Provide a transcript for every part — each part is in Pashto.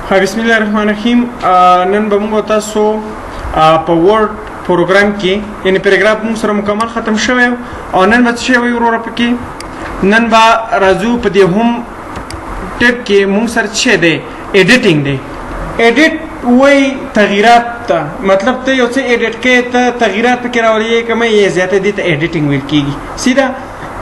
بسم الله الرحمن الرحیم. نن به موږ تاسو په ورډ پروګرام کې، یعنی پیراګراف موږ سره مکمل ختم شوی او نن به څه شی وایو وروره پکې؟ نن به راځو په دې هم ټیب کې موږ سره څه دی؟ ایډیټینګ دی. ایډیټ وای تغییرات ته، مطلب ته یو څه ایډیټ کې ته تغییرات پکې راولې کومه یې زیاته دي ته ایډیټینګ ویل کیږي. سیده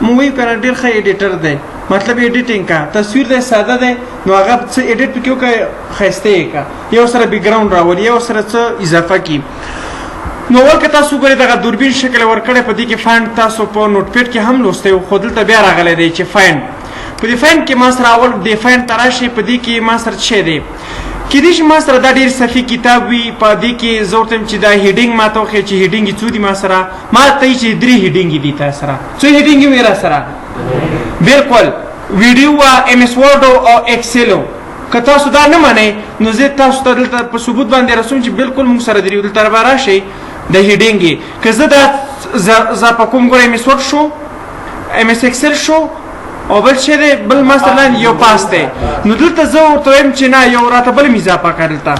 مونږ وایو کنه ډیر ښه ایډیټر دی، مطلب ایډیټینګ کا تصویر دی ساده دی، نو هغه څه ایډیټ پکې وکړه ښایسته یې کا، یو سره بیکګراوند راولي، یو سره څه اضافه کی. نو ورکه تاسو ګورئ دغه دوربین شکل ورکړی په دې کې فاینډ تاسو په نوټ پیډ کې هم لوستی و، خو دلته بیا راغلی دی چې فاینډ. په دې فاینډ کې ما سره اول دې فاینډ ته راشئ، په دې کې ما سره څه دی؟ کېدای شي ما سره دا ډېر صفي کتاب وي، په دې کې زه ورته وایم چې دا هیډینګ ما ته وښیه چې هیډینګ یې څو دي. ما سره ما ته چې درې هیډینګ دي، تا سره څو هیډینګ وي؟ را سره بالکل ویډیو وا، ایم اس ورډ او ایکسل. که تاسو دا نه منئ نو زه تاسو ته دلته په ثبوت باندې رسوم چې بالکل موږ سره درې. دلته به راشئ د هیډینګ، که زه دا اضافه کوم، ګوره ایم اس ورډ شو، ایم اس ایکسل شو او بل څه دی؟ بل ما سره لاندې یو پاس دی. نو دلته زه ورته وایم چې نه، یو راته بل مې اضافه کړه. دلته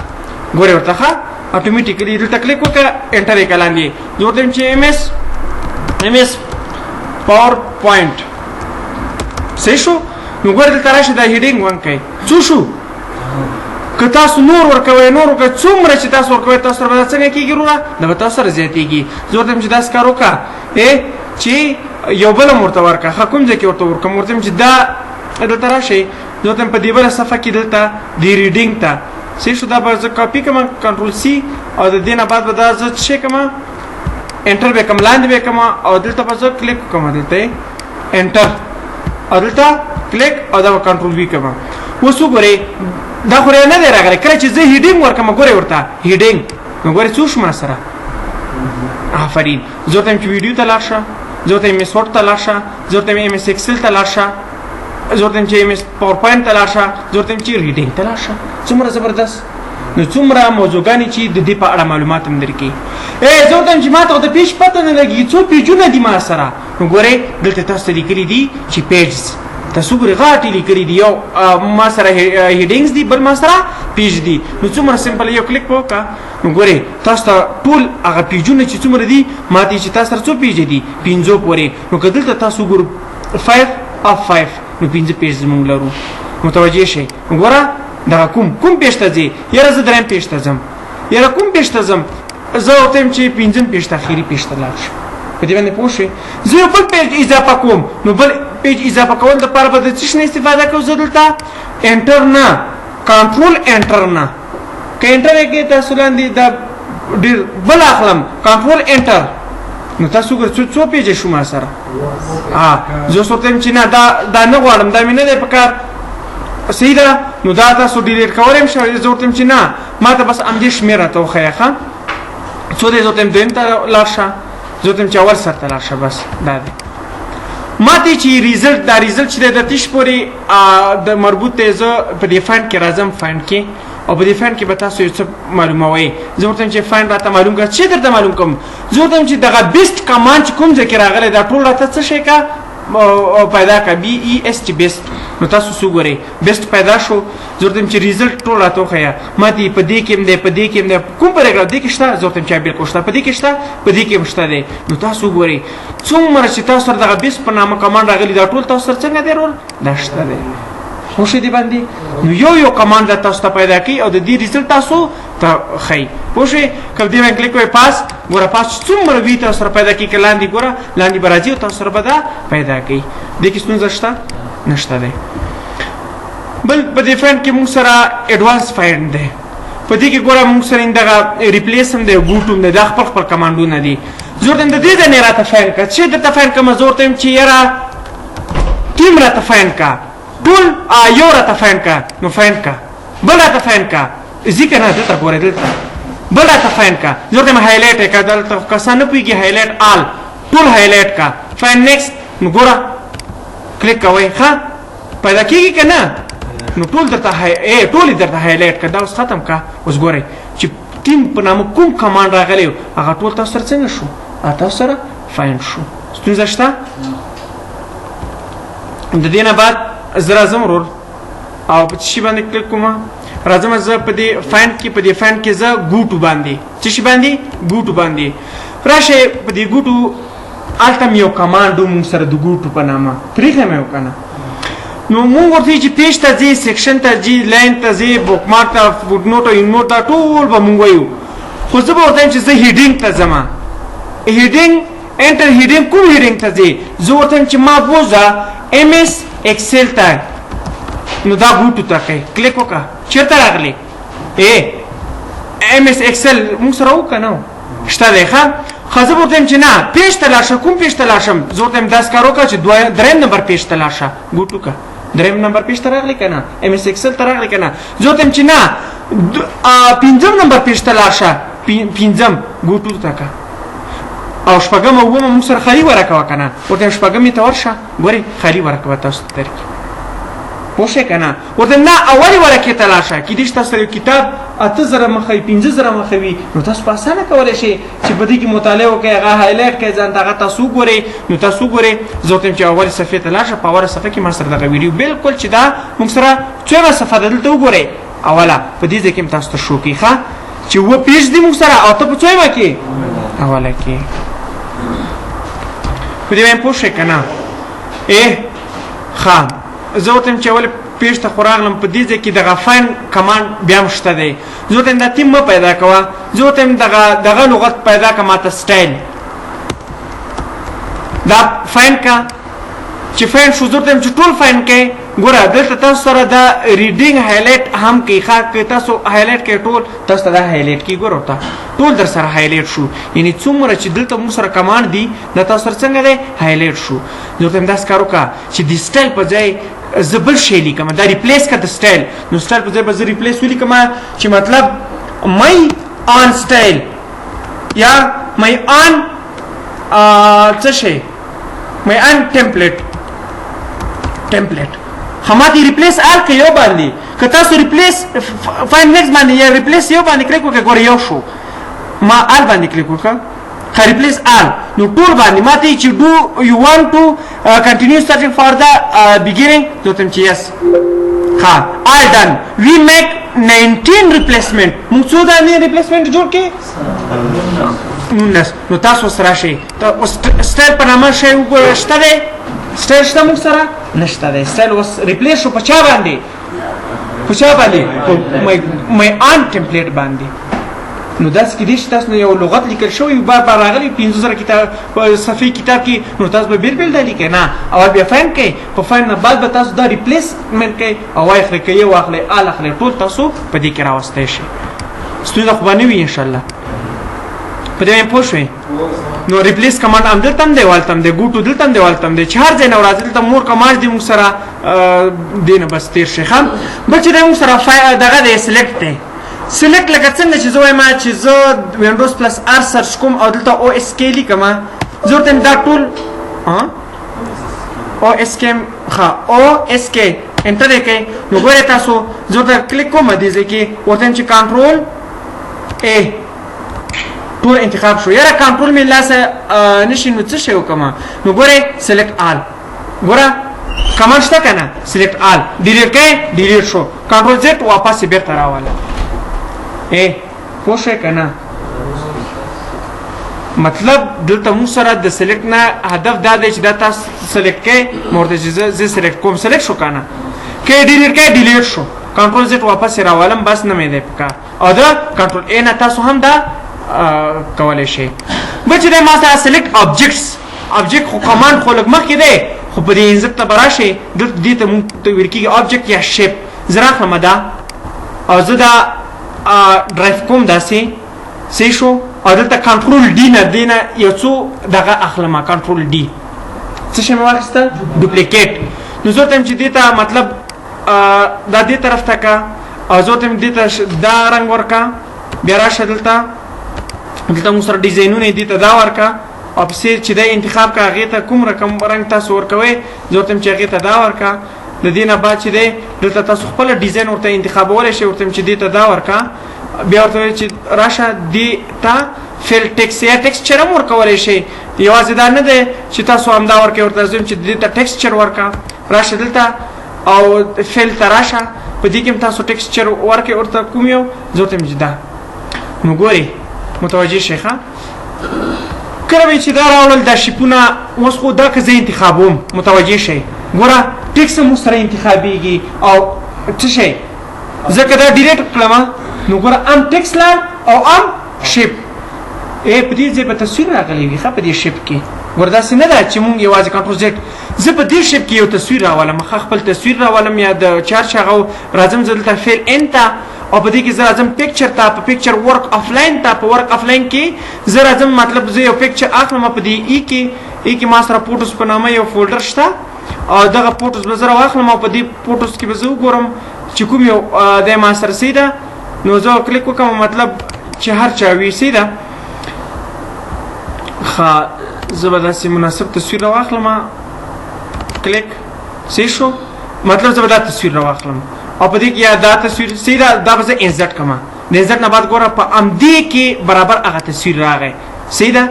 ګورې ورته ښه اتوماتیکلی دلته کلیک وکړه، انټر یې کړه. لاندې زه ورته وایم چې ایم اس پاور پوینټ. صحیح شو؟ نو ګوره دلته راشه دا هیډینګ ون کوي څو شو. که تاسو نور ورکوئ، نور ورکوئ، څومره چې تاسو ورکوئ تاسو سره به دا څنګه کېږي وروره؟ دا به تاسو سره زیاتېږي. زه ورته وایم چې داسې کار وکړه چې یو بل هم ورته ورکړه. ښه، کوم ځای کې ورته ورکړم؟ ورته وایم چې دا دلته راشئ، زه ورته وایم په دې بله صفحه کې دلته د ریډینګ ته. صحیح شو؟ دا به زه کاپي کړم، کنټرول سي، او د دې نه بعد به دا زه څه کړم؟ انټر به کوم، لاندې به کوم او دلته به زه کلیک کوم، دلته انټر او دلته کلیک او دا کنټرول وی کوم. اوس وګورئ دا خو نه دی راغلی. کله چې زه هیډینګ ورکړم، ګورئ ورته هیډینګ، نو ګورئ څو شو ما سره. آفرین. زه ورته چې ویډیو ته لاړ شه، زه ورته ایم اس ورډ ته لاړ شه، زه ورته ایم اس ایکسل ته لاړ شه، زه ورته چې ایم اس پاور پوینټ ته لاړ شه، زه ورته چې ریډینګ ته لاړ شه. څومره زبردست! نو څومره موضوعګانې چې د دې په اړه معلومات هم درکوي. زه ورته چې ما ته د پیج پته نه لګي څو پیجونه دي ما سره. نو ګورئ دلته تاسو ته لیکلي دي چې پیجز، تاسو ګورئ غاټې لیکلي دي، یو ما سره هیډینګز دي، بل ما سره پیج دي. نو څومره سمپل، یو کلیک وکړه، نو ګورئ تاسو ته ټول هغه پیجونه چې څومره دي، ما ته چې تاسو سره څو پیج دي؟ پنځو پورې. نو که دلته تاسو ګورو 5 اف 5، نو پنځه پیج زموږ لرو. متوجه شئ. ګوره دغه کوم کوم پیج ته ځي؟ یاره زه دریم پیج ته ځم. یاره کوم پیج ته ځم؟ زه ورته وایم چې پنځم پیج ته، اخري پیج ته لاړ شم. په دې باندې پوه شئ. زه یو بل پیج اضافه کوم، نو بل پیج اضافه کول دپاره به د څه شي نه استفاده کوم؟ زه دلته انټر نه، کنټرول انټر نه، که انټر یې کړئ تاسو لاندې دا ډېر بل اخلم، کنټرول انټر. نو تاسو ګورئ څو څو پیجه شو ما سره. زه اوس ورته وایم چې نه، دا دا نه غواړم، دا مې نه دی پکار. صحیح ده؟ نو دا تاسو ډیلیټ کولی هم شئ. زه ورته وایم چې نه، ما ته بس همدې شمېر راته وښیه. ښه، څو دی؟ زه ورته وایم دویم ته لاړ شه. زه ورته وایم چې اول سر ته لاړ شه. بس دا دی ما ته چې ریزلټ، دا ریزلټ چې د تیش پورې د مربوط دی. زه په دې فاینډ کې راځم، فاینډ کې، او په دې فاینډ کې به تاسو یو څه معلوموئ. زه ورته وایم چې فاینډ راته معلوم کړه. چې درته معلوم کوم؟ زه ورته وایم چې دغه بیسټ کمانډ چې کوم ځای کې راغلی دا ټول راته څه شی کا پیدا کا، بی ای اس ټي بیسټ. نو تاسو څه ګورئ؟ بیسټ پیدا شو. زه ورته وایم چې ریزلټ ټول راته وښیه. ما ته په دې کې هم دی، په دې کې هم دی، کوم پاراګراف دې کې شته؟ زه ورته وایم چې بالکل شته، په دې کې شته، په دې کې هم شته دی. نو تاسو ګورئ څومره چې تاسو سره دغه بیس په نامه کمانډ راغلی دا ټول تاسو سره څنګه دی رول؟ دا شته دی. خو شي دی باندې نو یو یو کمانډ تاسو ته پیدا کوي او د دې ریزلټ تاسو ته ښیي. پوه شئ؟ که دې باندې کلیک وکړئ پاس، ګوره پاس څومره وي تاسو سره پیدا کوي. که لاندې ګوره، لاندې به راځي او تاسو سره به دا پیدا کوي. دې کې ستونزه شته؟ نشته دی. بل په دې فاینډ کې موږ سره اډوانس فاینډ دی. په دې کې ګوره موږ سره دغه ریپلیس هم دی، ګوټ هم دی، دا خپل خپل کمانډونه دي. زه ورته د دې ځای نه راته فاینډ کړه. چې درته فاینډ کړم؟ زه ورته وایم چې یاره ټیم راته فاینډ کړه، ټول یو راته فاینډ کړه. نو فاینډ کړه، بل راته فاینډ کړه، ځي که نه؟ دلته ګورئ، دلته بل راته فاینډ کړه. زه ورته وایم هایلایټ یې کړه. دلته کسان نه پوهېږي، هایلایټ آل، ټول هایلایټ کړه، فاینډ نیکسټ. نو ګوره کلیک کوئ، ښه پیدا کېږي که نه؟ نو ټول درته ټول یې درته هایلایټ کړه. دا اوس ختم کړه. اوس ګورئ چې ټیم په نامه کوم کمانډ راغلی هغه ټول تاسو سره څنګه شو؟ هغه تاسو سره فاینډ شو. ستونزه شته؟ د دې نه بعد زه راځم ورور او په څه شي باندې کلیک کوم؟ راځم زه په دې find کې، په دې find کې زه go to باندې، څه شي باندې؟ go to باندې راشه. په دې go to هلته یو command مونږ سره د go to په نامه پرېښی مې وکنه. نو مونږ ورته چې page ته ځې، section ته ځې، line ته ځې، bookmark ته، footnote او endnote، دا ټول به مونږ وایو. خو زه به ورته وایم چې زه heading ته ځم. heading، enter heading، کوم heading ته ځې؟ زه ورته وایم چې ما بوځه MS Excel ته. نو دا go to ته کوي، کلیک وکړه، چېرته راغلی؟ ای MS Excel موږ سره وکړه نه شته دی. ښه ښه، زه به ورته وایم چې نه، page ته لاړ شه. کوم page ته لاړ شم؟ زه ورته وایم داسې کار وکړه چې دریم نمبر page ته لاړ شه. go to که، دریم نمبر page ته راغلی که نه؟ MS Excel ته راغلی که نه؟ زه ورته وایم چې نه، پنځم نمبر page ته لاړ شه. پنځم، go to ته که. او شپږم او اوومه موږ سره خالي ورکه وه که نه؟ ورته شپږمې ته ورشه، ګورې خالي ورکه به تاسو ته درکړي. پوه شئ که نه؟ ورته نه، اولې ورکې ته لاړ شه. کېدای شي تاسو سره یو کتاب 8000 مخه وي، 5000 مخه وي، نو تاسو په اسانه کولی شئ چې په دې کې مطالعه وکړئ، هغه highlight کړئ ځان ته، هغه تاسو وګورئ. نو تاسو وګورئ، زه ورته وایم چې اولې صفحې ته لاړ شه. په اوله صفحه کې ما سره دغه ویډیو بالکل چې دا موږ سره څویمه صفحه ده، دلته وګورئ، اوله په دې ځای کې هم تاسو ته شو کوي. ښه، چې اووه page دي موږ سره او ته په څویمه کې؟ اوله کې. په دې باندې پوه شئ که نه؟ ښه، زه ورته وایم چې اول page ته خو راغلم. په دې ځای کې دغه find command بیا هم شته دی. زه ورته وایم دا تیم مه پیدا کوه. زه ورته وایم دغه لغت پیدا که ماته، سټایل. دا find کا، چې find شو، زه ورته وایم چې ټول find کړئ. ګوره، دلته تاسو سره دا reading highlight هم کوي. ښه، که تاسو highlight کړئ ټول، تاسو ته دا highlight کوي. ګوره، ورته ټول در سره highlight شو. یعنی څومره چې دلته موږ سره command دي، دا تاسو سره څنګه دی؟ highlight شو. زه ورته وایم داسې کار وکړه چې د سټایل په ځای زه بل شی لیکم، دا replace که د سټایل. نو سټایل په ځای به زه replace ولیکم چې مطلب my own style یا my own څه شی، my own template. template خما دی replace all که یو باندې، که تاسو replace find next باندې یا replace یو باندې کلیک وکړئ، ګوره یو شو. ما all باندې کلیک وکړ، replace all، نو ټول باندې ماته چې do you want to continue searching for the beginning؟ زه ته چې yes. ها، all done، we make 19 replacement. موږ څو دانې replacement جوړ کړي؟ 19. نو تاسو سره شي ته اوس سټایل په نامه شی وګوره، شته دی؟ سټایل شته موږ سره؟ نشته دی. سټایل اوس replace شو په چا باندې؟ په چا باندې؟ په my own template باندې. نو داسې کېدای شي تاسو یو لغت لیکل شوی بار بار راغلی 5000 کتاب په صفحې کتاب کې، نو تاسو به بېل بېل دا لیکئ نه، اول بیا find کوئ، په find نه بعد به تاسو دا replacement کوئ او واخلئ، که یو اخلئ، all اخلئ، ټول تاسو په دې کې راوستی شئ. ستونزه خو به نه وي انشاءالله. په دې باندې پوه شوئ؟ نو replace command هم دلته هم دی، هلته هم دی، go to دلته هم دی، هلته هم دی، چې هر ځای نه راځي دلته more command دی موږ سره دی نه بس تېر شي. ښه، بل چې دی موږ سره دغه دی، select دی. select لکه څنګه چې زه وایم چې زه Windows plus R search کوم او دلته OSK لیکم، زه ورته دا ټول OSK، ښه، OSK enter یې کړئ. نو ګورئ تاسو، زه ورته کلیک کوم دې ځای کې، ورته چې control A، ټول انتخاب شو. یاره کنټرول مې لاسه نشي، نو څه شی وکړم؟ نو ګورئ، select all، ګوره command شته که نه؟ select all، delete کړئ، delete شو. control Z، واپس یې بېرته راوله. ای پوه شوې که نه؟ مطلب دلته موږ سره د select نه هدف دا دی چې دا تاسو select کړئ، مو ورته چې زه select کوم، select شو که نه؟ که delete کړئ، delete شو. control Z، واپس یې راولم، بس نه مې دی پکار. او د control A نه تاسو هم دا کولی شئ. بل چې دی ما سره select objects. object خو command خو لږ مخکې دی، خو په دې insert ته به راشئ. دلته دې ته مونږ ته ویل کېږي object یا shape. زه راخلم دا او زه دا drag کوم داسې، صحیح شو. او دلته control D نه دې نه یو څو دغه اخلم. control D، څه شی مې واخیسته؟ duplicate. نو زه ورته وایم چې دې ته مطلب دا دې طرف ته که، او زه ورته وایم دې ته دا رنګ ورکه. بیا راشه دلته، دلته موږ سره ډیزاینونه، دې ته دا ورکه، او پسې چې دا انتخاب کا، هغې ته کوم رقم رنګ تاسو ورکوئ؟ زه ورته وایم چې هغې ته دا ورکه. د دې نه بعد چې دی دلته تاسو خپله ډیزاین ورته انتخابولی شئ. ورته وایم چې دې ته دا ورکه. بیا ورته وایي چې راشه دې ته fill text یا texture هم ورکولی شئ. یوازې دا نه دی چې تاسو همدا ورکوئ. ورته زه وایم چې دې ته texture ورکه. راشه دلته او fill ته راشه، په دې کې هم تاسو texture ورکړئ ورته کوم یو. زه ورته وایم چې دا نو ګورئ، متوجه شئ ښه. کله به چې دا راوړل دا shape ونه، اوس خو دا که زه انتخابوم، متوجه شئ، ګوره ټیکس هم سره انتخابېږي او څه شی، ځکه دا delete کړم نو ګوره ام ټیکس لاړ او ام shape. ای په دې ځای به تصویر راغلی وي ښه، په دې shape کې ګوره داسې نه ده چې مونږ یوازې control Z. زه په دې shape کې یو تصویر راولم ښه، خپل تصویر راولم یا د چار چې هغه راځم زه دلته fill in ته، او په دې کې زه راځم picture ته، په picture work offline ته، په work offline کې زه راځم، مطلب زه یو picture اخلم په دې ای کې، ای کې ما سره photos په نامه یو folder شته او دغه photos به زه راواخلم او په دې photos کې به زه وګورم چې کوم یو دی ما سره صحیح ده، نو زه کلیک وکړم، مطلب چې هر چا وي صحیح ده. ښه زه به داسې مناسب تصویر راواخلم، کلیک صحیح شو، مطلب زه به دا تصویر راواخلم او په دې کې یا دا تصویر صحیح ده، دا به زه insert کړم. د insert نه بعد ګوره په همدې کې برابر هغه تصویر راغی صحیح ده.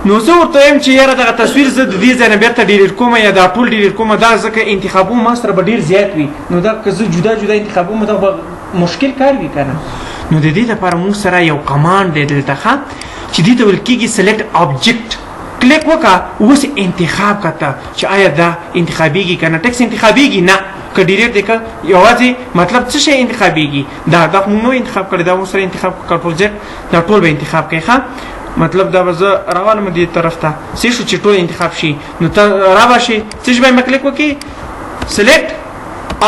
نو زه ورته وایم چې یاره دغه تصویر زه د دې ځای نه بېرته delete کوم یا دا ټول delete کوم، دا ځکه انتخابوم ما سره به ډېر زیات وي، نو دا که زه جدا جدا انتخابوم دا به مشکل کار وي که نه. نو د دې لپاره موږ سره یو command دی دلته ښه، چې دې ته ویل کېږي select object. کلیک وکړه، اوس انتخاب کړه ته چې آیا دا انتخابېږي که نه. ټیکس انتخابېږي نه، که delete دی که یوازې مطلب څه شی انتخابېږي، دا خو موږ نو انتخاب کړی، دا موږ سره انتخاب کړو، control Z دا ټول به انتخاب کړئ ښه. مطلب دا به زه راولم دې طرف ته، څه شو چې ټول انتخاب شي، نو ته را به شي، څه شي به کلیک وکړي select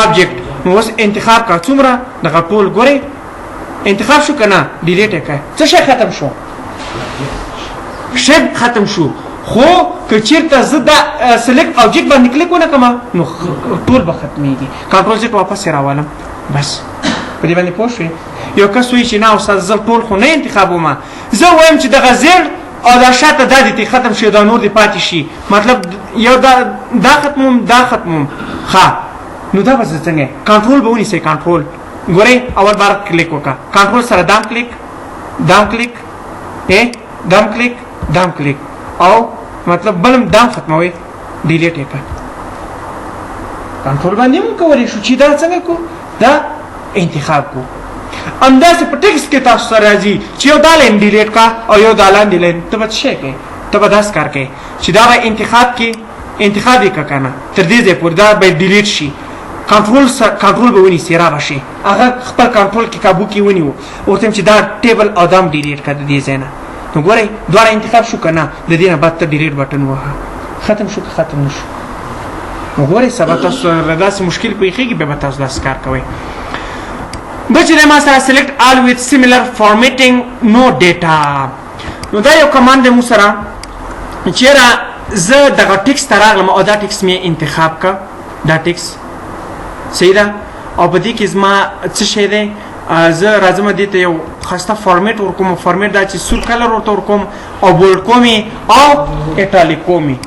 object، نو اوس انتخاب کړه څومره دغه ټول ګورې انتخاب شو که نه، delete یې کړه، څه شی ختم شو، shape ختم شو. خو که چیرته زه دا select object باندې کلیک ونه کړم نو ټول به ختمېږي. control Z واپس یې راولم، بس په دې باندې پوه شوې. یو کس وایي چې نه استاد زه ټول خو نه انتخابوم، زه وایم چې دغه زیړ او دا شاته دا دې ختم شي، دا نور دې پاتې شي، مطلب یو دا دا ختموم دا ختموم. ښه نو دا به زه څنګه کنټرول به ونیسئ، کنټرول ګورئ اول بار کلیک وکړه، کنټرول سره دام کلیک دام کلیک ای دام کلیک دام کلیک او مطلب بلم دام ختموي، delete یې کړه. کنټرول باندې موږ کولی شو چې دا څنګه کو دا انتخاب کو. همداسې په ټیکس کې تاسو سره راځي چې یو دا line delete کا او یو دا لاندې line، ته به څه شی کوې، ته به داسې کار کوې چې دا به انتخاب کې انتخاب یې که که نه تر دې ځای پورې دا باید delete شي، کنټرول کنټرول به ونیسي را به شي، هغه خپل کنټرول کې کابو کې ونیو، ورته وایم چې دا table او دا هم delete کړه د دې ځای نه. نو ګورئ دواړه انتخاب شو که نه، د دې نه بعد ته delete button ووهه، ختم شو که ختم نه شو. نو ګورئ سبا تاسو سره داسې مشکل پېښېږي، بیا به تاسو داسې کار کوئ. بل چې دی ما سره select all with similar formatting no data، نو دا یو command دی موږ سره چې یاره زه دغه ټیکس ته راغلم او دا ټیکس مې انتخاب که، دا ټیکس صحیح ده، او په دې کې زما څه شی دی، زه راځم دې ته یو ښایسته format ورکوم، format دا چې سور color ورته ورکوم او bold کوم یې او italic کوم یې.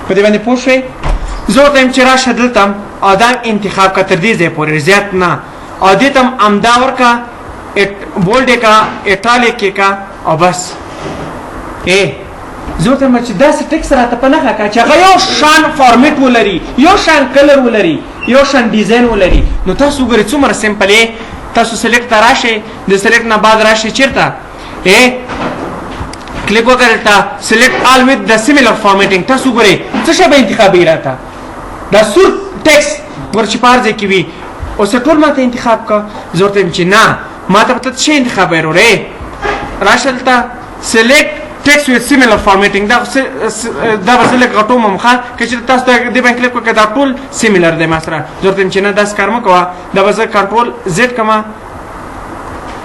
په دې باندې پوه شوې؟ زه ورته وایم چې راشه دلته او دا انتخاب که تر دې ځای پورې زیات نه، او دې ته هم همدا ورکړه، bold یې کړه، italic یې کړه او بس. ای زه ورته وایم چې داسې ټیکس راته په نښه کړه چې هغه یو شان format ولري، یو شان color ولري، یو شان design ولري. نو تاسو وګورئ څومره simple یې. تاسو select ته راشئ، د select نه بعد راشئ چېرته، ای کلیک وکړئ دلته select all with the similar formatting. تاسو وګورئ څه شی به انتخابوي راته، دا سور ټیکس ګوره چې په هر ځای کې وي، اوس ټول ماته انتخاب کړه. زه ورته وایم چې نه، ماته به ته څه شی انتخابوې وروره، راشه دلته select text with similar formatting. دا دا به زه لږ غټوم هم ښه، که چېرته تاسو دې باندې کلیک وکړئ دا ټول similar دی ما سره. زه ورته وایم چې نه داسې کار مه کوه، دا به زه control Z کړم،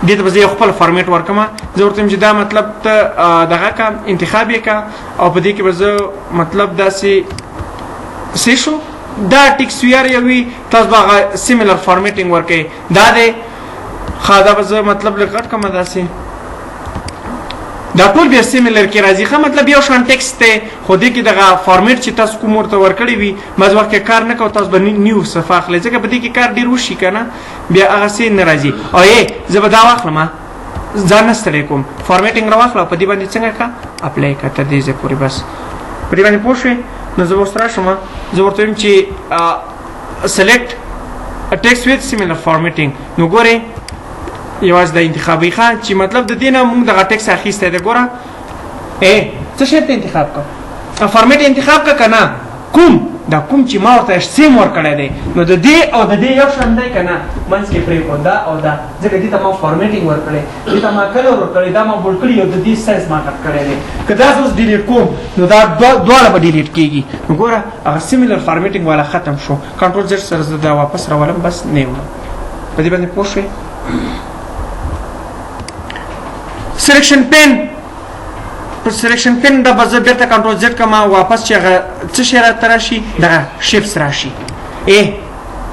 دې ته به زه یو خپل format ورکړم. زه ورته وایم چې دا مطلب ته دغه که انتخاب یې که او په دې کې به زه مطلب داسې څه شو دا ټیکس ویار یو وي، تاسو به هغه similar formatting ورکړئ. دا دی ښه، دا به زه مطلب لږ غټ کړم داسې، دا ټول بیا similar کې راځي ښه، مطلب یو شان ټیکس دی، خو دې کې دغه format چې تاسو کوم ورته ورکړی وي بعض وخت کې کار نه کوي، تاسو به new صفحه اخلئ ځکه په دې کې کار ډېر وشي که نه بیا هغسې نه راځي. او ای زه به دا واخلم، ځان نه ستړی کوم، formatting راواخله په دې باندې څنګه که apply که تر دې ځای پورې، بس په دې باندې پوه شوې. نو زه به اوس راشم، زه ورته وایم چې سلیکټ ټیکسټ وذ سیمیلر فارمیټینګ. نو ګورې یوازې د انتخابي ښه چې مطلب د دې نه موږ دغه ټیکس اخیستی دی. ګوره ای څه شی ته انتخاب کړه، فارمیټ انتخاب کړه که نه؟ کوم دا کوم چې ما ورته سیم ورکړی دی، نو د دې او د دې یو شان دی که نه؟ منځ کې پرېښود دا او دا، ځکه دې ته ما فارمیټینګ ورکړی، دې ته ما کلر ورکړی، دا ما بولډ کړی او د دې سایز ما غټ کړی دی. که دا زه اوس ډیلیټ کوم نو دا دواړه به ډیلیټ کېږي. نو ګوره هغه سیمیلر فارمیټینګ والا ختم شو. کنټرول زیډ سره زه دا واپس راولم، بس نه یې وړم. په دې باندې پوه شوې؟ سلیکشن پین، په سلیکشن پین دا به زه بیرته کنټرول زیډ کړم واپس چې هغه څه شی راته راشي، دغه شیپس راشي. ای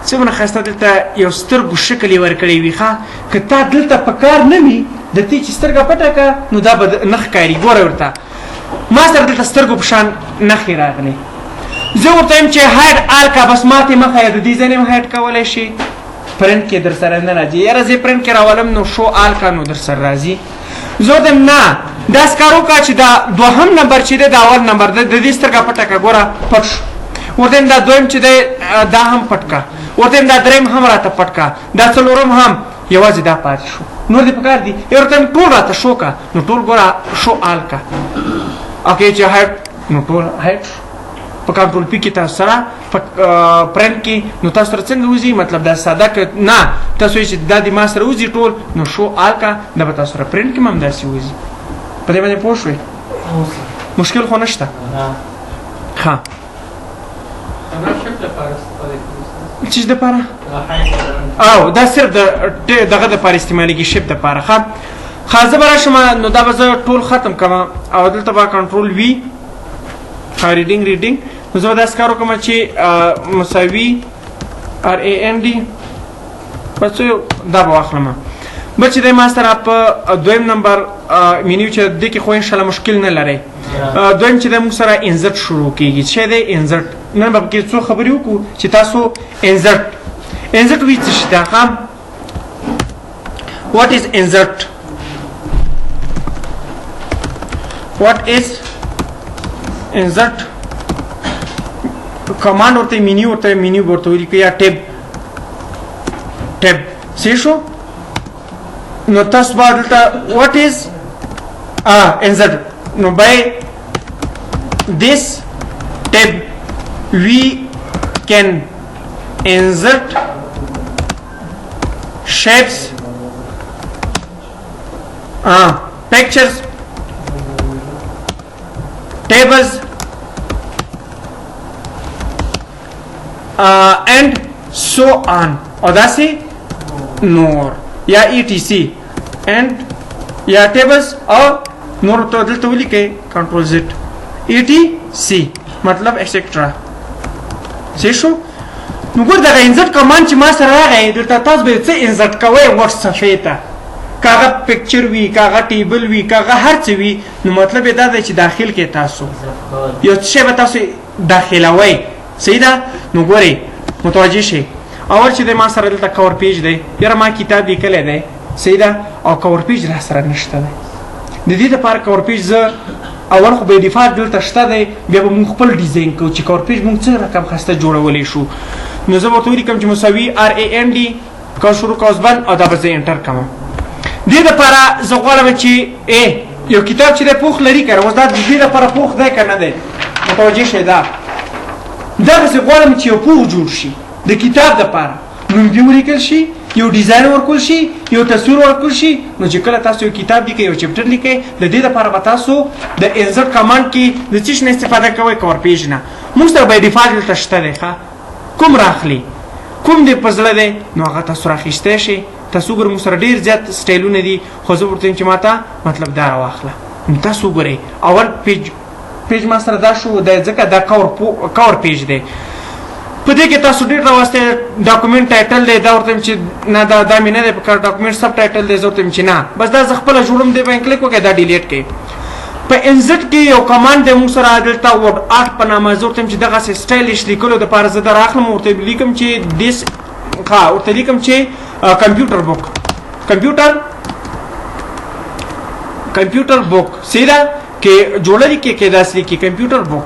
څومره ښایسته دلته یو سترګو شکل یې ورکړی وي. ښه که تا دلته په کار نه وي د تی چې سترګه پټه که نو دا به نه ښکاري. ګوره ورته ما سره دلته سترګو په شان نښې راغلې، زه ورته وایم چې هایډ آل کا، بس ماته مه ښیه، د دې ځای نه هم هایډ کولی شي. پرنټ کې در سره نه راځي، یاره زه پرنټ کې راولم نو شو آل کا نو در سره راځي. زه ورته وایم نه داسې کار وکړه چې دا دوهم نمبر چې دی دا اول نمبر دی، د دې سترګه پټه کړه. ګوره پټ شو. ورته وایم دا دویم چې دی دا هم پټ کړه. ورته وایم دا دریم هم راته پټ کړه، دا څلورم هم، یوازې دا پاتې شو، نور دې پکار دي. یو ورته ټول راته شو کا، نو ټول ګوره شو آل کا، اوکې چې هایډ، نو ټول هایډ شو. په کنټرول پی کې تاسو سره په پرنټ کې نو تاسو سره څنګه وځي؟ مطلب دا ساده که نه تاسو چې دا د ما سره وځي ټول، نو شو آل کا، دا به تاسو سره پرنټ کې هم داسې وځي. په دې باندې پوه شوې؟ مشکل خو نشته. ښه چیز د پاره او دا صرف د دغه د پاره استعمالېږي، شیپ د پاره. ښه ښه زه به راشم، نو دا به زه ټول ختم کړم او دلته به کنټرول وي ریډینګ ریډینګ. نو زه به داسې کار وکړم چې مساوي ار ای ان ډي بس دا به واخلم. بل چې دی ما سره په دویم نمبر مینیو چې دې کې خو انشاءالله مشکل نه لري. دویم چې دی موږ سره انزرټ شروع کیږي. چې دی انزرټ، نن به پکې څو خبرې وکړو چې تاسو انزرټ انزرټ وی څه شي ده. What is insert? What is insert کمانډ ورته مینیو ورته مینیو ورته ولیکو یا ټیب ټیب څه شو. نو تاسو به دلته what is insert، نو by this tab we can insert shapes, pictures, tables and so on او داسې نور یا ای ټي سي and یا tables او نور ته دلته ولیکئ کنټرول زیډ ای ټي سي مطلب ایکسټرا څه شو. نو ګور دغه انزرټ کمانډ چې ما سره راغی دلته تاسو به څه انزرټ کوئ ورډ صفحې ته، که هغه پکچر وي، که هغه ټیبل وي، که هغه هر څه وي، نو مطلب یې دا دی چې داخل کې تاسو یو څه شی به تاسو داخلوئ. صحیح ده؟ نو ګورئ متوجه شئ. اول چې دی ما سره دلته کور پیج دی، یاره ما کتاب لیکلی دی، صحیح ده، او کور پیج را سره نشته دی. د دې لپاره کور پیج زه اول خو به ډیفالت دلته شته دی، بیا به موږ خپل ډیزاین کوو چې کور پیج موږ څه رقم ښایسته جوړولی شو. نو زه ورته ولیکم چې مساوي ار ای ان ډي کو شروع قوس بند او دا به زه انټر کوم. دې لپاره زه غواړم چې ای یو کتاب چې دی پوښ لري که نه، اوس دا د دې لپاره پوښ دی که نه دی، متوجه شئ. دا دغسې غواړم چې یو پوښ جوړ شي د کتاب دپاره، نوم دې ولیکل شي، یو ډیزاین ورکول شي، یو تصویر ورکول شي. نو چې کله تاسو یو کتاب لیکئ، یو چپټر لیکئ، د دې لپاره به تاسو د انزرټ کمانډ کې د څه شي نه استفاده کوئ؟ کور پیج نه. موږ سره بای ډیفالټ دلته شته دی، ښه کوم راخلي کوم دې په زړه دی نو هغه تاسو راخیستی شئ. تاسو وګورئ موږ سره ډېر زیات سټایلونه دي، خو زه ورته وایم چې ماته مطلب دا راواخله. نو تاسو وګورئ اول پیج پیج ما سره دا شو دی، ځکه دا کور پیج دی. په دې کې تاسو ډېر راوستی ډاکومنټ ټایټل دی، دا ورته چې نه دا دا مې نه دی پکار، ډاکومنټ سب ټایټل دی، زه ورته چې نه بس دا زه خپله جوړوم، دې باندې کلیک وکړئ دا ډیلیټ کړئ. په انزټ کې یو کمانډ دی موږ سره دلته ورډ آرټ په نامه، زه ورته چې دغسې سټایلش لیکلو دپاره زه دا راخلم، ورته لیکم چې دیس ښه ورته لیکم چې کمپیوټر بوک، کمپیوټر کمپیوټر بوک، صحیح ده کې جوړه لیکي کې داسې لیکي کمپیوټر بوک.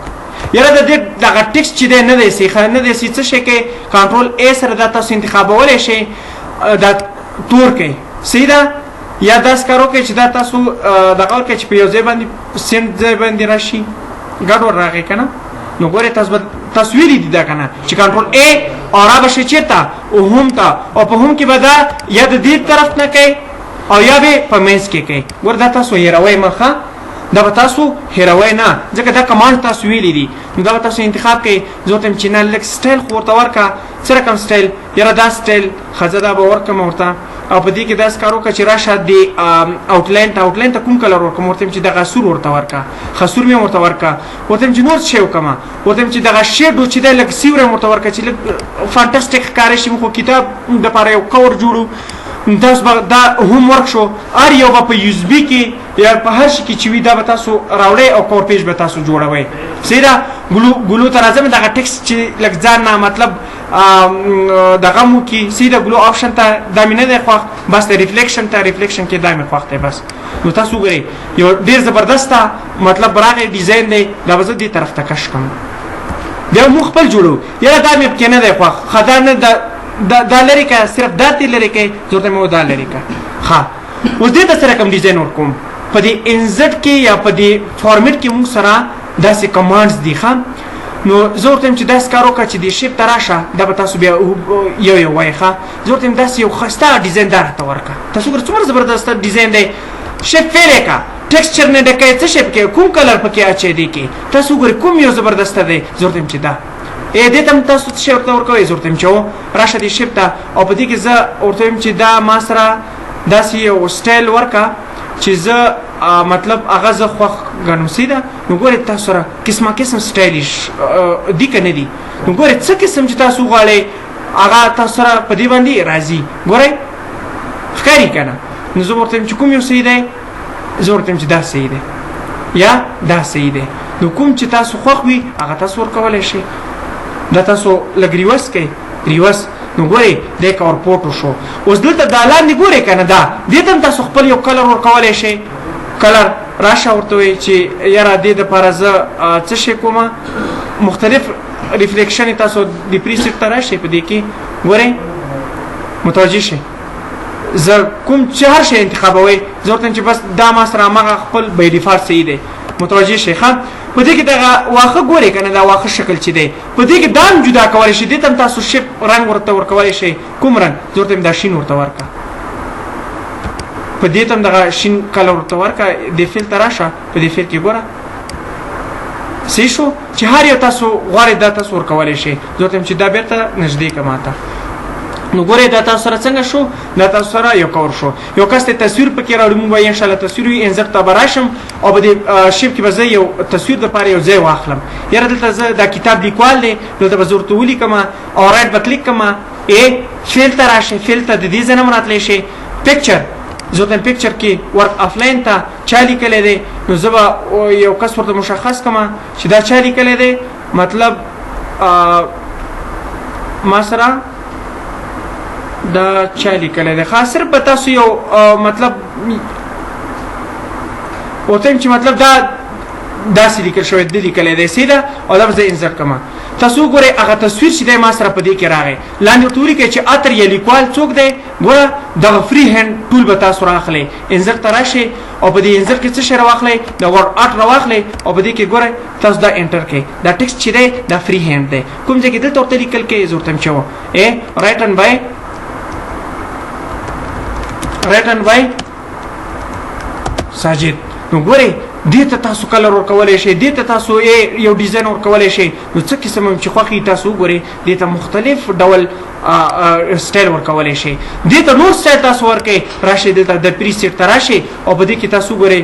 یاره د دې دغه ټیکسټ چې دی نه دی سي، نه دی سي، څه شی کوي؟ کنټرول ای سره دا تاسو انتخابولی شئ، دا تور کوي، صحیح ده؟ یا داسې کار وکړئ چې دا تاسو دغه ورکړئ چې په یو ځای باندې سند ځای باندې راشي، ګډ ور راغی که نه؟ نو ګورئ تاسو به تاسو ویلي دي دا که نه چې کنټرول ای او را به شي چېرته؟ هوم ته، او په هوم کې به دا یا د دې طرف نه کوي او یا به په منځ کې کوي. ګوره دا تاسو هېروئ مه، ښه؟ دا به تاسو هېروئ نه، ځکه دا کمانډ تاسو ویلي دي، نو دا به تاسو انتخاب کوئ. زه ورته وایم چې نه، لږ سټایل خو ورته ورکړه. څه رقم سټایل؟ یاره دا سټایل ښځه دا به ورکړم ورته، او په دې کې داسې کار وکړه چې راشه د آوټلاین ته، آوټلاین ته کوم کلر ورکړم؟ ورته وایم چې دغه سور ورته ورکړه. ښه، سور مې ورته ورکړه. ورته وایم چې نور څه شی وکړم؟ ورته وایم چې دغه شیډو چې دی لږ سیوری ورته ورکړه چې لږ فانټاسټیک ښکاره شي، موږ خو کتاب دپاره یو کور جوړو. تاسو به دا هوم ورک شو، هر یو به په یو اس بي کې یا په هر شي کې چې وي دا به تاسو راوړئ او کور پیج به تاسو جوړوئ، صحیح ده؟ ګلو ګلو ته راځم، دغه ټیکسټ چې لږ ځان نه مطلب دغه مو کې، صحیح ده؟ ګلو آپشن ته دا مې نه دی خوښ، بس د ریفلیکشن ته، ریفلیکشن کې دا مې خوښ دی بس. نو تاسو وګورئ یو ډیر زبردسته مطلب راغی ډیزاین دی، دا به زه دې طرف ته کش کړم، بیا موږ خپل جوړو. یاره دا مې پکې نه دی خوښ، ښه دا نه دا دا لرې که، صرف دا ترې لرې کړئ، زه ورته مې دا لرې که. ښه، اوس دې ته څه رقم ډیزاین ورکوم؟ په دې انزټ کې یا په دې فارمیټ کې موږ سره داسې کمانډز دي. ښه، نو زه ورته وایم چې داسې کار وکړه چې دې شیپ ته راشه، دا به تاسو بیا یو یو وایئ. ښه، زه ورته وایم داسې یو ښایسته ډیزاین دا راته ورکړه. تاسو ګوره څومره زبردست ډیزاین دی، شیپ فیل یې کړه، ټیکسچر نه ډکه، څه شی پکې، کوم کلر پکې اچوي دې کې، تاسو وګورئ کوم یو زبردست دی. زه ورته وایم چې دا ای دې ته هم تاسو څه شی ورته ورکوئ؟ زه ورته وایم چې راشه دې شیپ ته، او په دې کې زه ورته وایم چې دا ما سره داسې یو سټایل ورکړه چې زه مطلب هغه زه خوښ ګڼم، صحیح ده؟ نو ګورئ تاسو سره قسمه قسم سټایلش دي که نه دي؟ نو ګورئ څه قسم چې تاسو غواړئ هغه تاسو سره په دې باندې راځي. ګورئ ښکاري که نه؟ نو زه ورته وایم چې کوم یو صحیح دی؟ زه ورته وایم چې دا صحیح دی یا دا صحیح دی. نو کوم چې تاسو خوښ وي هغه تاسو ورکولی شئ. دا تاسو لږ ریورس کړئ، ریورس. نو ګورئ دی کور پورټ شو. اوس دلته دا لاندې ګورئ که نه، دا دې ته هم تاسو خپل یو کلر ورکولی شئ. کلر راشه ورته وایي چې یاره دې دپاره زه څه شی کوم، مختلف ریفلیکشن تاسو د پریسټ ته راشئ، په دې کې ګورئ متوجه شئ. زه کوم چې هر شی انتخابوي، زه ورته چې بس دا ما سره هماغه خپل بای ډیفالت صحیح دی، متوجه شئ. ښه، په دې کې دغه واښه ګورئ که نه، دا واښه شکل چې دی په دې کې دا هم جدا کولی شئ، دې ته هم تاسو شیپ رنګ ورته ورکولی شئ. کوم رنګ؟ زه ورته دا شین ورته ورکړه، په دې ته هم دغه شین کلر ورته ورکړه. دې فیل ته راشه، په دې فیل کې ګوره صحیح شو چې هر یو تاسو غواړئ دا تاسو ورکولی شئ. زه ورته وایم چې دا بیرته نږدې که ماته. نو ګورئ دا تاسو سره څنګه شو، دا تاسو سره یو کور شو، یو کس ته تصویر پکې راوړي. موږ به ان شاء الله تصویر وي، انزر ته به راشم او په دې شیپ کې به زه یو تصویر دپاره یو ځای واخلم. یاره دلته زه دا کتاب لیکوال دی، دلته به زه ورته ولیکم او رایټ به کلیک کړم، ای فیل ته راشه، فیل ته د دې ځای نه هم راتلی شي. پکچر، زه ورته پکچر کې ورک افلاین ته چا لیکلی دی، نو زه به یو کس ورته مشخص کړم چې دا چا لیکلی دی. مطلب ما سره دا چا لیکلی دی، خاص صرف به تاسو یو مطلب ورته چې مطلب دا داسې لیکل شوی دی، لیکلی دی، صحیح ده؟ او دا به زه انسرټ کړم. تاسو وګورئ هغه تصویر چې دی ما سره په دې کې راغی، لاندې ورته ولیکئ چې اتر یا لیکوال څوک دی. ګوره دغه فری هند ټول به تاسو راخلئ، انزر ته راشئ او په دې انزر کې څه شی راواخلئ، د ورډ آرټ راواخلئ او په دې کې ګورئ تاسو دا انټر کړئ. دا ټیکسټ چې دی دا فری هند دی، کوم ځای کې دلته ورته لیکل کړئ، زه ورته چې ای رایټن بای، رایټن بای ساجد. نو ګورئ دې ته تاسو کلر ورکولی شئ، دې ته تاسو یو ډیزاین ورکولی شئ. نو څه قسم هم چې خوښ وي تاسو وګورئ، دې ته مختلف ډول سټایل ورکولی شئ، دې ته نور سټایل تاسو ورکړئ. راشئ دلته د پریسیټ ته راشئ او په دې کې تاسو وګورئ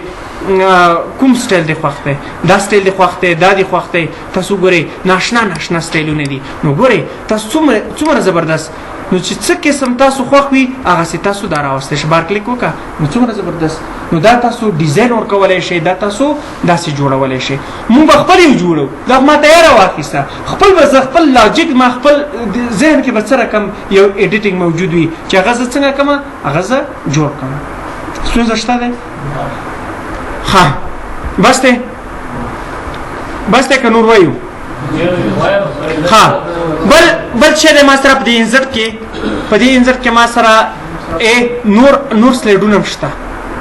کوم سټایل دې خوښ دی، دا سټایل دې خوښ دی، دا دې خوښ دی. تاسو وګورئ ناشنا ناشنا سټایلونه دي. نو ګورئ تاسو څومره زبردست، نو چې څه قسم تاسو خوښ وي هغسې تاسو دا راوستی شئ. بار کلیک وکړه، نو څومره زبردست. نو دا تاسو ډیزاین ورکولی شئ، دا تاسو داسې جوړولی شئ. مونږ به خپل یو جوړو، دا ما تیاره واخیسته، خپل به زه خپل لاجیک ما خپل ذهن کې به څه رقم یو ایډیټینګ موجود وي چې هغه زه څنګه کړم، هغه زه جوړ کړم. ستونزه شته دی؟ ښه، بس دی، بس دی که نور وایو؟ ها بل بل چې د ما سره په دې insert کې، په دې insert کې ما سره ا نور نور سلایډونه هم شته،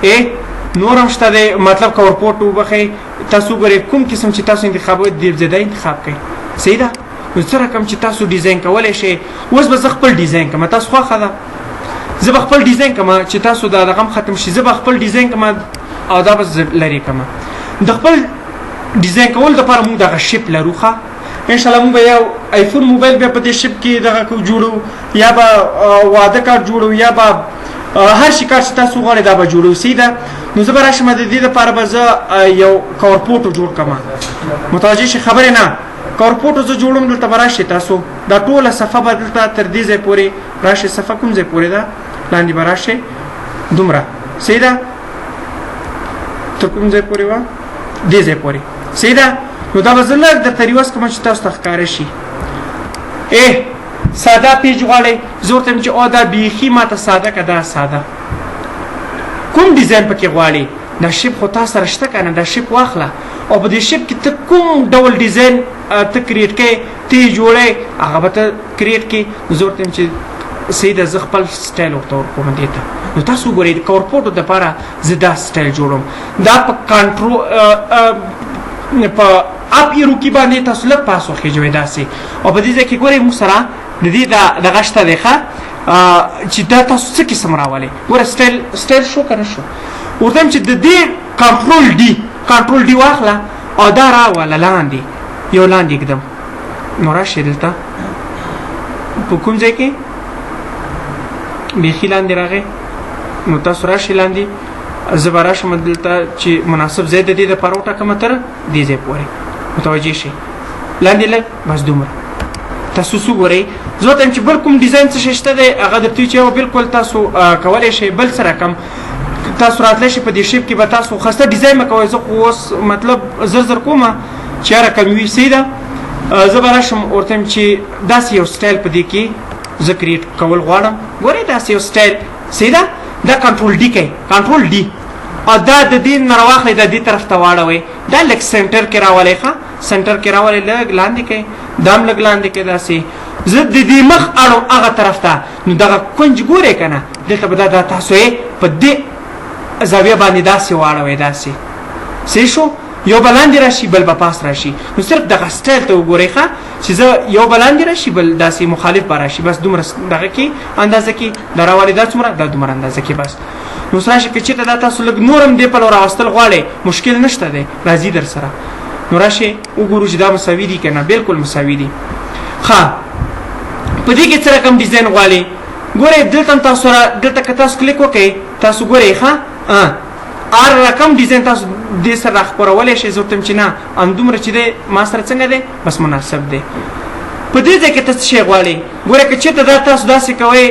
ا نور هم شته دی. مطلب cover photo وبخښئ، تاسو ګورئ کوم قسم چې تاسو انتخابوئ دې ځای دا انتخاب کړئ، صحیح ده؟ نو څه رقم چې تاسو ډیزاین کولی شئ. اوس به زه خپل ډیزاین کوم، تاسو خوښه ده زه به خپل ډیزاین کوم چې تاسو دا رقم ختم شي، زه به خپل ډیزاین کوم او دا به زه لرې کوم. د خپل ډیزاین کولو دپاره موږ دغه shape لرو. ښه انشاءالله موږ به یو ایفون موبایل بیا په دې shape کې دغه کو جوړو، یا به واده کارت جوړو، یا به هر شي کار چې تاسو غواړئ دا به جوړو، صحیح ده؟ نو زه به راشم د دې دپاره به زه یو cover photo جوړ کړم. متوجه شي خبرې نه؟ cover photo زه جوړوم، دلته به راشي تاسو دا ټوله صفحه به دلته تر دې ځای پورې راشي. صفحه کوم ځای پورې ده؟ لاندې به راشي دومره، صحیح ده؟ تر کوم ځای پورې وه؟ دې ځای پورې، صحیح ده؟ نو دا به زه لږ درته reverse کړم چې تاسو ته ښکاره شي. ای ساده page غواړئ؟ زه ورته وایم چې او دا بیخي ماته ساده که، دا ساده کوم ډیزاین پکې غواړي؟ دا shape خو تا سره شته که نه؟ دا shape واخله او په دې shape کې ته کوم ډول ډیزاین ته create کوې، ته یې جوړوې، هغه به ته create کړې. نو زه ورته وایم چې صحیح ده، زه خپل سټایل ورته ورکوم دې ته. نو تاسو وګورئ د cover photo دپاره زه دا سټایل جوړوم. دا په control په up arrow key باندې تاسو لږ پاس وخېژوئ داسې، او په دې ځای کې ګورئ موږ سره د دې دا دغه شته دی. ښه چې دا تاسو څه قسم راولئ؟ ګوره style style شو که نه شو؟ ورته وایم چې د دې control D، control D واخله او دا راوله لاندې، یو لاندې ږدم. نو راشئ دلته په کوم ځای کې بیخي لاندې راغی، نو تاسو راشئ لاندې، زه به راشم دلته چې مناسب ځای د دې دپاره وټاکم تر دې ځای پورې. متوجه شئ، لاندې لږ بس دومره تاسو څه ګورئ. زه ورته وایم چې بل کوم ډیزاین څه شی شته دی، هغه درته چې بالکل تاسو کولی شئ. بل څه رقم تاسو راتلی شئ په دې shape کې به تاسو خسته ډیزاین مه کوئ. زه خو اوس مطلب زر زر کوم چې هر رقم وي، صحیح ده؟ زه به راشم ورته وایم چې داسې یو سټایل په دې کې زه create کول غواړم. ګورئ داسې یو سټایل، صحیح ده؟ دا control D کوي، control D، او دا د دې نه راواخلئ، دا دې طرف ته واړوئ، دا لږ center کې راولئ. ښه center کې راولئ، لږ لاندې کوي، دا هم لږ لاندې کوي داسې. زه د دې مخ اړوم هغه طرف ته، نو دغه کنج ګورئ که نه، دلته به دا تاسو یې په دې زاویه باندې داسې واړوئ داسې، صحیح شو؟ یو به لاندې راشي، بل به پاس راشي. نو صرف دغه سټایل ته وګورئ. ښه چې زه یو به لاندې راشي، بل داسې مخالف به راشي، بس دومره دغه کې اندازه کې دا راولې، دا څومره، دا دومره اندازه کې بس. نو اوس راشي که چېرته دا تاسو لږ نور هم دې پلو راوستل غواړئ، مشکل نشته دی، راځي در سره. نو راشي وګورو چې دا مساوي دي که نه. بالکل مساوي دي. ښه په دې کې څه رقم ډیزاین غواړئ؟ ګورئ دلته هم تاسو سره دلته که تاسو کلیک وکړئ، تاسو ګورئ ښه هر رقم ډیزاین تاسو دې سره راخپرولی شئ. زه ورته وایم چې نه، همدومره چې دی ما سره څنګه دی بس مناسب دی. په دې ځای کې ته څه شی غواړې؟ ګوره که چېرته دا تاسو داسې کوئ،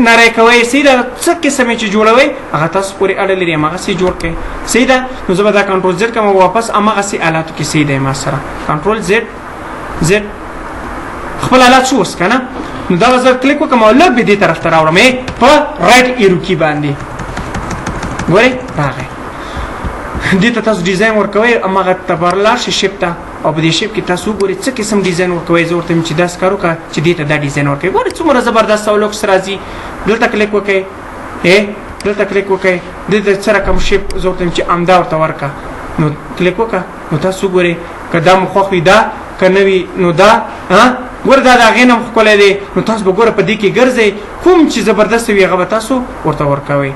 نری کوئ، صحیح ده؟ څه قسم یې چې جوړوئ هغه تاسو پورې اړه لري، هماغسې جوړ کړئ، صحیح ده؟ نو زه به دا control Z کوم واپس هماغسې آلاتو کې، صحیح دی؟ ما سره control Z Z خپل آلات شو اوس که نه. نو دا زه کلیک وکړم او لږ به دې طرف ته راوړم په right arrow key باندې. ګورئ راغی، دې ته تاسو ډیزاین ورکوئ، هماغه ته پر لاړ شئ shape ته، او په دې shape کې تاسو وګورئ څه قسم ډیزاین ورکوئ. زه ورته وایم چې داسې کار وکړه چې دې ته دا ډیزاین ورکوي. ګورئ څومره زبردست او لوکس راځي. دلته کلیک وکړئ، دلته کلیک وکړئ، دې ته څه رقم shape، زه ورته وایم چې همدا ورته ورکړه. نو کلیک وکړه، نو تاسو وګورئ که دا مو خوښ وي دا، که نه وي نو دا. ها ګوره دا د هغې نه هم ښکلی دی. نو تاسو به ګوره په دې کې ګرځئ، کوم چې زبردست وي هغه به تاسو ورته ورکوئ.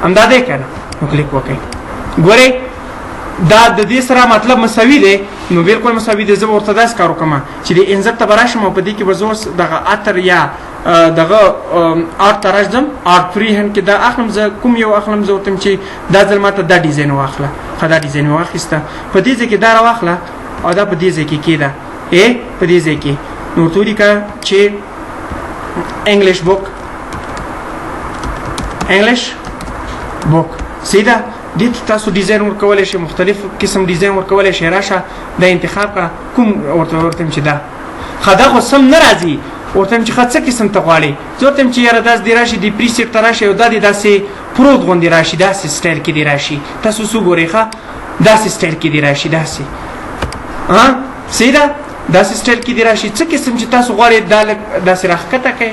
همدا دی که نه؟ نو کلیک وکړئ، ګورئ دا د دې سره مطلب مساوي دی، نو بالکل مساوي دی. زه به ورته داسې کار وکړم چې د insert ته به راشم او په دې کې به زه اوس دغه عطر یا دغه art ته راځم، art free hand کې دا اخلم. زه کوم یو اخلم؟ زه ورته چې دا ځل ماته دا ډیزاین واخله. ښه دا ډیزاین واخیسته، په دې ځای کې دا راواخله او دا په دې ځای کې کېده، په دې ځای کې نو ورته ولیکه چې English book، English book، صحیح ده؟ دې ته تاسو ډیزاین ورکولی شئ، مختلف قسم ډیزاین ورکولی شئ. راشه دا انتخاب کړه، کوم ورته ورته چې دا ښه دا خو سم نه راځي. ورته چې ښه څه قسم ته غواړې؟ زه ورته چې یاره داسې دې راشي، دې preset ته راشي او دا دې داسې پروت غوندې راشي، داسې سټایل کې دې راشي. تاسو څه ګورئ؟ ښه داسې سټایل کې دې راشي داسې، ها صحیح ده؟ داسې سټایل کې دی راشي. څه قسم چې تاسو غواړئ دا لږ داسې راښکته کړئ،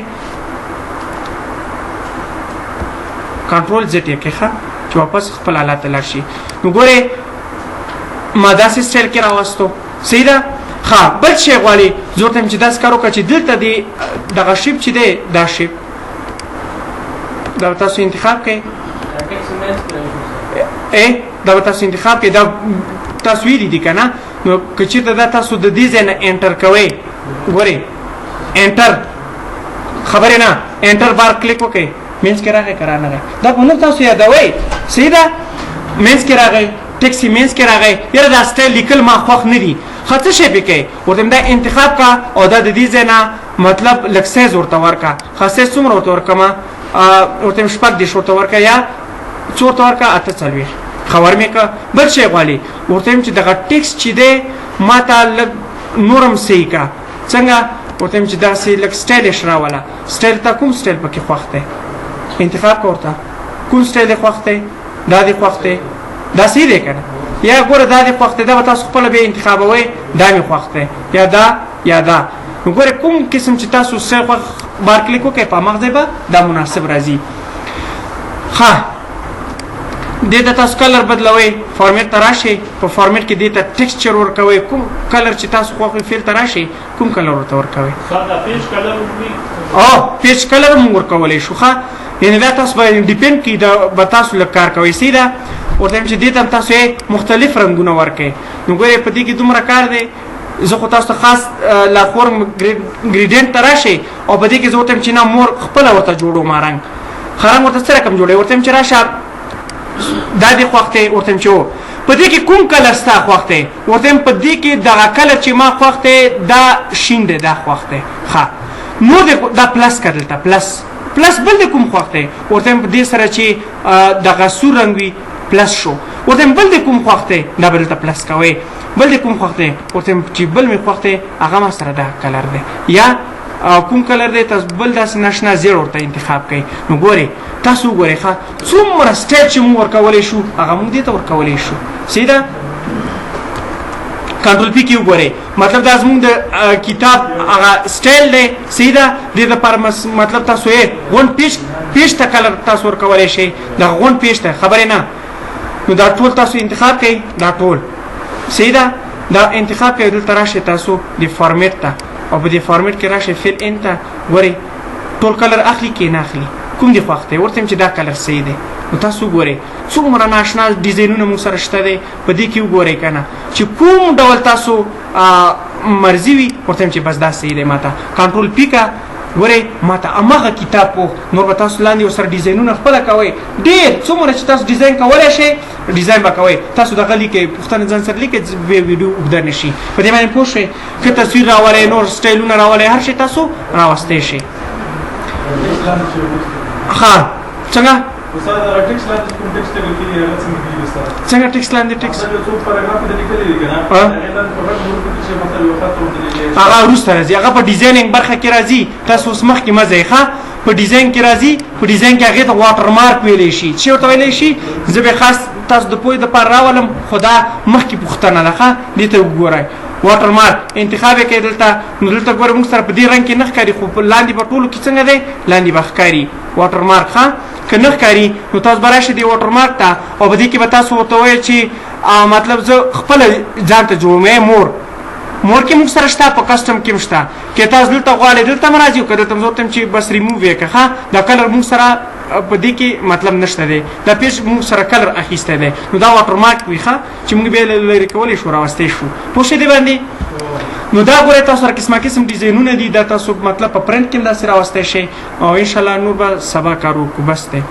کنټرول زیډ یې کړئ ښه چې واپس خپل حالت ته لاړ شي. نو ګورئ ما داسې سټایل کې راوستو، صحیح ده؟ ښه بل شی غواړي زه ورته وایم چې داسې کار وکړه چې دلته دی دغه shape چې دی دا shape دا به تاسو انتخاب کړئ، دا به تاسو انتخاب کړئ، دا تاسو ویلي دي که نه؟ نو که چېرته دا تاسو د دې ځای نه enter کوئ، ګورئ enter خبرې نه enter بار کلیک وکړئ، منځ کې راغی که رانغی؟ دا خو نور تاسو یادوئ، صحیح ده؟ منځ کې راغی، ټکسي منځ کې راغی. یاره دا سټایل لیکل ما خوښ نه دي، ښه څه شی پې کوې؟ ورته دا انتخاب کا او دا د دې ځای نه مطلب لږ سایز ورته ورکړه. ښه سایز څومره ورته ورکړم؟ ورته 36 ورته ورکړه یا څو ورته ورکړه؟ 48. ښه ور مې کړه. بل شی غواړي ورته وایم چې دغه ټیکس چې دی ما ته لږ نور هم صحیح کړه. څنګه؟ ورته وایم چې داسې لږ stylish راوله. سټایل ته کوم سټایل پکې خوښ دی انتخاب کړه، ورته کوم سټایل دې خوښ دی؟ دا دې خوښ دی، دا صحیح دی که نه؟ یا ګوره دا دې خوښ دی، دا به تاسو خپله بیا انتخابوئ، دا مې خوښ دی یا دا یا دا. نو ګوره کوم قسم چې تاسو څه خوښ بار کلیک وکړئ په هماغه ځای به دا مناسب راځي. ښه دې ته تاسو کلر بدلوئ، فارمیټ ته راشئ، په فارمیټ کې دې ته ټیکسچر ورکوئ، کوم کلر چې تاسو خوښ وي fill ته راشئ کوم کلر ورته ورکوئ؟ پیج کلر وي او پیج کلر هم ورکولی شو. ښه یعنې دا تاسو به depend کوي، دا به تاسو لږ کار کوئ، صحیح ده؟ ورته وایم چې دې ته هم تاسو مختلف رنګونه ورکوئ. نو ګورئ په دې کې دومره کار دی، زه خو تاسو ته خاص لارښوون gradient ته راشئ او په دې کې زه ورته وایم چې نه مور خپله ورته جوړوم رنګ، ښه رنګ ورته څه رقم جوړوي؟ ورته وایم چې راشه دا دې خوښ دی، ورته وایم چې هو په دې کې کوم کلر ستا خوښ دی؟ ورته وایم په دې کې دغه کلر چې ما خوښ دی دا شین دی، دا خوښ دی. ښه نور دې دا plus کړه دلته، plus plus بل دې کوم خوښ دی؟ ورته وایم په دې سره چې دغه سور رنګ وي plus شو. ورته وایم بل دې کوم خوښ دی؟ دا به دلته plus کوئ. بل دې کوم خوښ دی؟ ورته وایم چې بل مې خوښ دی هغه ما سره دا کلر دی، یا کوم کلر دی تاسو بل داسې ناشنا زیړ ورته انتخاب کړئ. نو ګورئ تاسو وګورئ ښه څومره سټایل چې موږ ورکولی شو هغه موږ دې ته ورکولی شو، صحیح ده؟ کنټرول پی کې وګورئ، مطلب دا زموږ د کتاب هغه سټایل دی، صحیح ده؟ دې لپاره مطلب تاسو یې غونډ پیج ته کلر تاسو ورکولی شئ، دغه غونډ پیج ته خبرې نه. نو دا ټول تاسو انتخاب کړئ، دا ټول صحیح ده؟ دا انتخاب کړئ، دلته راشئ تاسو د فارمیټ ته او په دې فارمیټ کې راشئ fill in ته، ګورئ ټول کلر اخلي کې نه اخلي، کوم دې خوښ دی؟ ورته وایم چې دا کلر صحیح دی. نو تاسو وګورئ څومره ناشنا ډیزاینونه موږ سره شته دی، په دې کې وګورئ که نه چې کوم ډول تاسو مرضي وي، ورته وایم چې بس دا صحیح دی ماته. کنټرول پی که ګورئ ماته هماغه کتاب پوه، نور به تاسو لاندې ورسره ډیزاینونه خپله کوئ. ډېر څومره چې تاسو ډیزاین کولی شئ ډیزاین به کوئ، تاسو دغه لیکئ، پوښتنه ځان سره لیکئ، ویډیو اوږده نه شي. په دې باندې پوه شئ، ښه تصویر راولئ، نور سټایلونه راولئ، هر شی تاسو راوستی شئ. ښه څنګه؟ استاد هغه ټیکس لاندې کوم ټیکس لیکل کیږي هغه څنګه کیږي استاد؟ څنګه ټیکس لاندې ټیکس؟ یو څو پاراګراف دې لیکلي دي کنه، هغه لاندې په غټ حروفو کې چې مثلا یو خط ورته لیکلی هغه وروسته راځي، هغه په designing برخه کې راځي. تاسو اوس مخکې مه ځئ، ښه په ډیزاین کې راځي، په ډیزاین کې هغې ته water mark ویلی شي. څه ورته ویلی شي؟ زه به خاص تاسو د پوهې دپاره راولم، خو دا مخکې پوښتنه ده، ښه دې ته وګورئ. water mark انتخاب یې کړئ دلته، نو دلته ګورئ موږ سره په دې رنګ کې نه ښکاري، خو لاندې په ټولو کې څنګه دی؟ لاندې به ښکاري water mark. ښه که نه ښکاري نو تاسو به راشئ دې water mark ته او په دې کې به تاسو ورته وایئ چې مطلب زه خپله ځان ته جوړوم. more more کې موږ سره شته، په custom کې هم شته. که تاسو دلته غواړئ دلته هم راځي، او که دلته هم زه ورته وایم چې بس ریموو یې کړه. ښه دا کلر موږ سره په دې کې مطلب نشته دی، دا پیج موږ سره کلر اخیستی دی، نو دا water mark وي، ښه چې موږ بیا لرې کولی شو راوستی شو. پوه شئ دې باندې؟ نو دا ګورئ تاسو سره قسمه قسم ډیزاینونه دي، دا تاسو مطلب په پرنټ کې هم داسې راوستی شئ، او انشاءالله نور به سبا کار وکړو. بس دی.